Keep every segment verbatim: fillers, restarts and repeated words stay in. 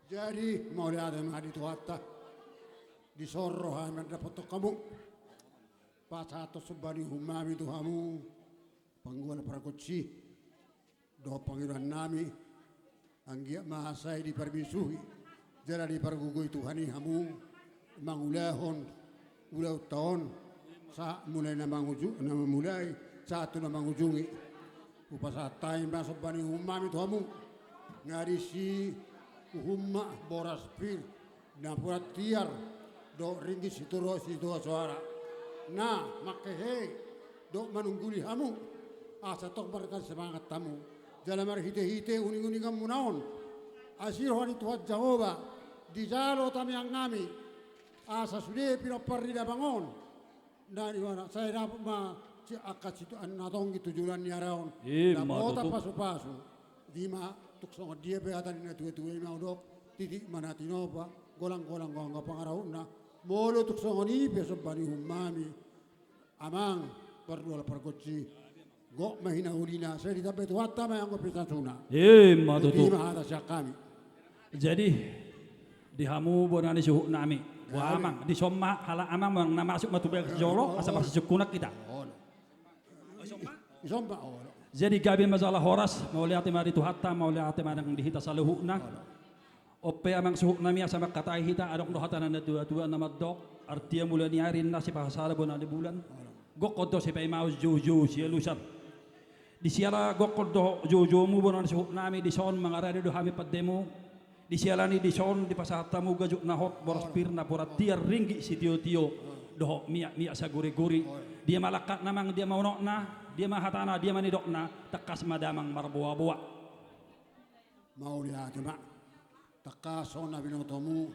Jadi, mauliate ma di Tuhanta, dison ro hami mandapothon hamu. Pasahathon somba ni uhumnami tu hamu, panggual pargonsi, dohot pangidoannami, anggiat ma sai diparmisuhi jala dipargogoi Tuhan i hamu mangulahon ulaonta on, sahat mulai na manguju-, na mamulai, sahat tu na mangujungi. Hupasahat hami ma somba ni uhumnami tu hamu, nga disi uhumna boras pir, napuran tiar, dohot ringgit sitio, sitio soara. Na manghehe dohot manungguli hamu, asa tong marga semangat hamu. Jala marhitehite uninguninganmuna on, asi roha ni Tuhan Jahowa, dijalo tangiangnami, asa sude pinompar ni damang on, na di mana, sai dapot ma si angka situ-, na tongging tu joloan ni ari on. Ima tutu. Dapotan pasupasu. Ima tung songon dia pe hata ni natuatua i ma hudok, titik ma na tinopa, golanggolang do angka pangarahutna. Molo tung songon i pe somba ni uhumnami, amang, panggual pargonsi, gok ma hinaulina, sai ditambai Tuhanta ma anggo pinasuna. Ima tutu. Ima hata sian hami. Jadi, di hamu bona ni suhutnami. Boha amang, dison ma halak amang, na masuk ma tu bagas jolo, asa marsisungkunan hita. Olo. Dison ma, olo. Jadi gabe ma jala horas, mauliate ma di Tuhanta, mauliate ma nang di hita saluhutna. Olo. On pe amang suhutnami, asa mangkatai hita, adong do hata ni natuatua na mandok, artia mula ni ari ninna, sipasada bona ni bulan. Olo. Gokhon do sipaimaon, joujou sialusan. Di siala gokhon dohot joujoumu bona ni suhutnami, dison mangarade do hami pandemu. Di siala ni dison dipasahat hamu gajut na hot, boras pir, napuran tiar, ringgit sitiotio, dohot miakmiak saguriguri. Dia ma langkatna amang, dia ma unokna, dia ma hatana, dia ma nidokna, tangkas ma damang marboaboa. Mauliate ma. Tangkas songon na binotomu,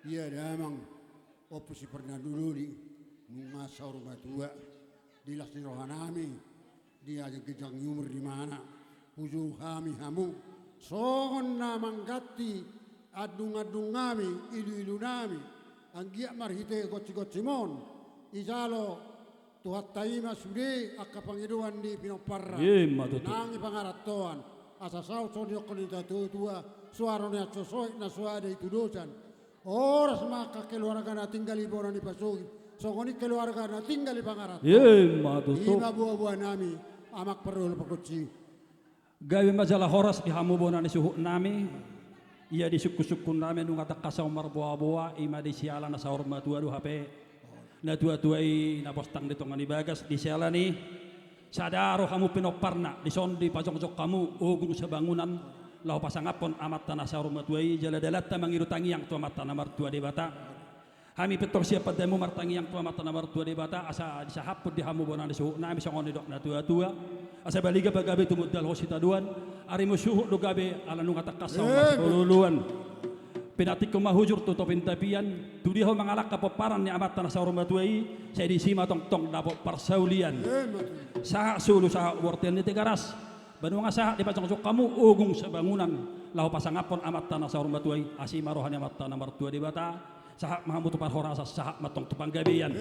ia damang Ompu si Fernando Doli, nunga saur matua, di las ni rohanami, di ginjang ni umur, di mana hujou hami hamu, songon na mangganti andungandungnami, iluilunami, anggiat marhite gonsigonsimon, dijalo Tuhanta i ma sude angka pangidoan ni pinomparna. Ima tutu. Nang di pangarantoan, asa saut songon nidok ni natuatua, suara ni ansosoit na so ada i tudosan. Horas ma angka keluarga na tinggal di bona ni pasogit, songon i keluarga na tinggal di pangarantoan. Ima tutu. Ima boaboanami, amang panggual pargonsi. Gabe ma jala horas di hamu bona ni suhutnami. Ia di sungkunsungkunnami nunga tangkas hamu marboaboa, ima di siala na saur matua do hape natuatua i na postang di tonga ni bagas, di siala ni sada ro hamu pinomparna, dison dipajongjong hamu ogung sabangunan, laho pasangaphon amanta na saur matua i, jala dalanta mangido tangiang tu Amanta na martua Debata. Hami pe tong sian pandemu martangiang tu Amanta na martua Debata, asa disahaphon di hamu bona ni suhutnami songon nidok natuatua. Asa baliga pe gabe tumundalhon sitadoan, arimu suhut do gabe ala nunga tangkas hamu marsipaolooloan. Pinantikhon ma hujur tu topi ni tapian, tu dia ho mangalangka pomparan ni amanta na saur matua i, sai disi ma tongtong dapot parsaulian. Sahat solu sahat bortean ni Tigaras. Ba nunga sahat dipajongjong hamu ogung sabangunan, laho pasangaphon amanta na saur matua i, asi ma roha ni Amanta na martua Debata. Sahat ma hamu tu parhorasan, sahat ma tong tu panggabean.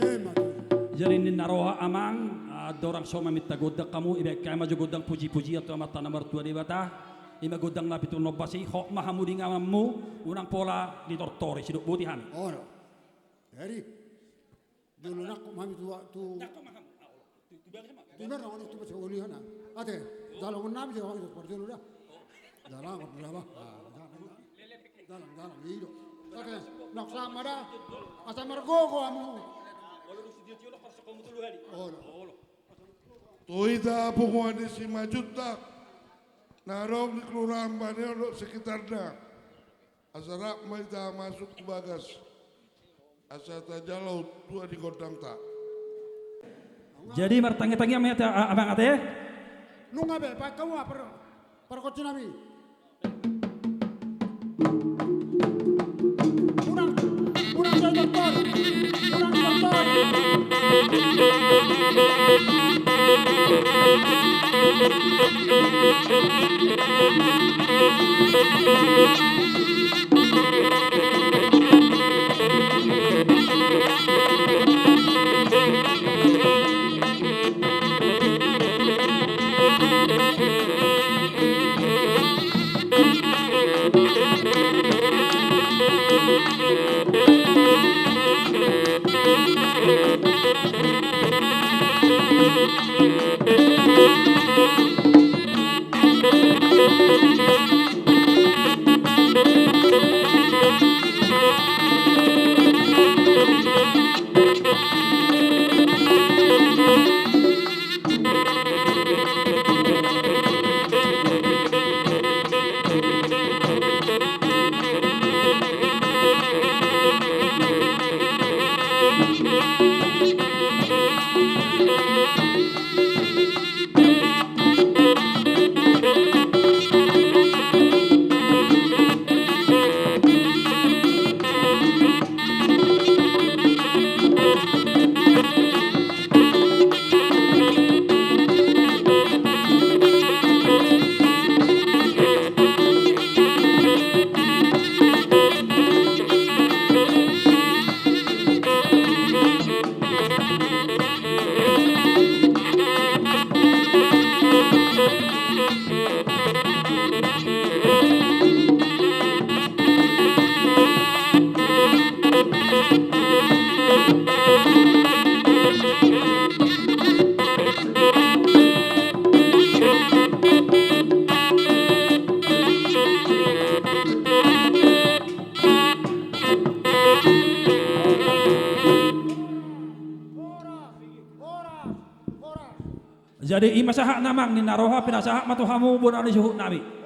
Jadi ninna roha amang, andorang so maminta gondang hamu, ibaen hami ma jo gondang pujipujian tu Amanta na martua Debata. Ima gondang na pitu nombas i, hot ma hamu di ingananmu, unang pola ditortori, sidok boti hami. Olo. Jadi, jolo nangkok ma hami tu, tu. Nangkok ma hamu. Tubar na on tu pasa uli hana. Ate, jalangon nami jo hami tu parjolo da. Jalangon da ba. Jalang, jalang, i do. Ate, nangkok sama da. Asa margogo hamu. Olo. Tu hita punguan ni Simanjuntak na adong di Kelurahan Banion dohot sekitarna. Asa rap ma hita masuk tu bagas. Asa tajalo tua di gondangta. Jadi martangiangtangiang ma hita, a-, amang ate? Nunga be, baen hamu ma par-, pargonsi nami. Unang, unang sai tortor. Unang tortor. Jadi i ma sahat na amang ninna roha, pinasahat ma tu hamu bona ni suhut nami.